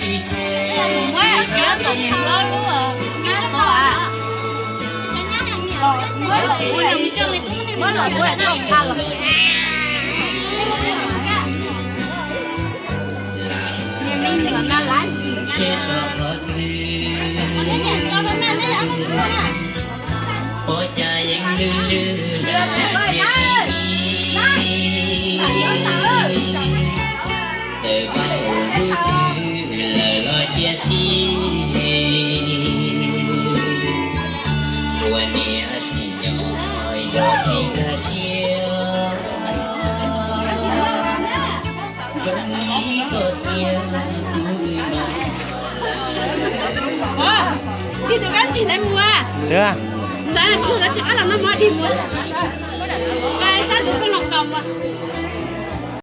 Ua cas yeej lwj lwj lawm cia si, txawm vaj ua lub twg lawm los cia si, ua niam tsis nyob yog tsis nkag siab. Tig tus kab ntsig ntawd mus. Ntawd tig tus kab tsis qab los noj mov dig mus. Qa tsab tus koj los kaus mus.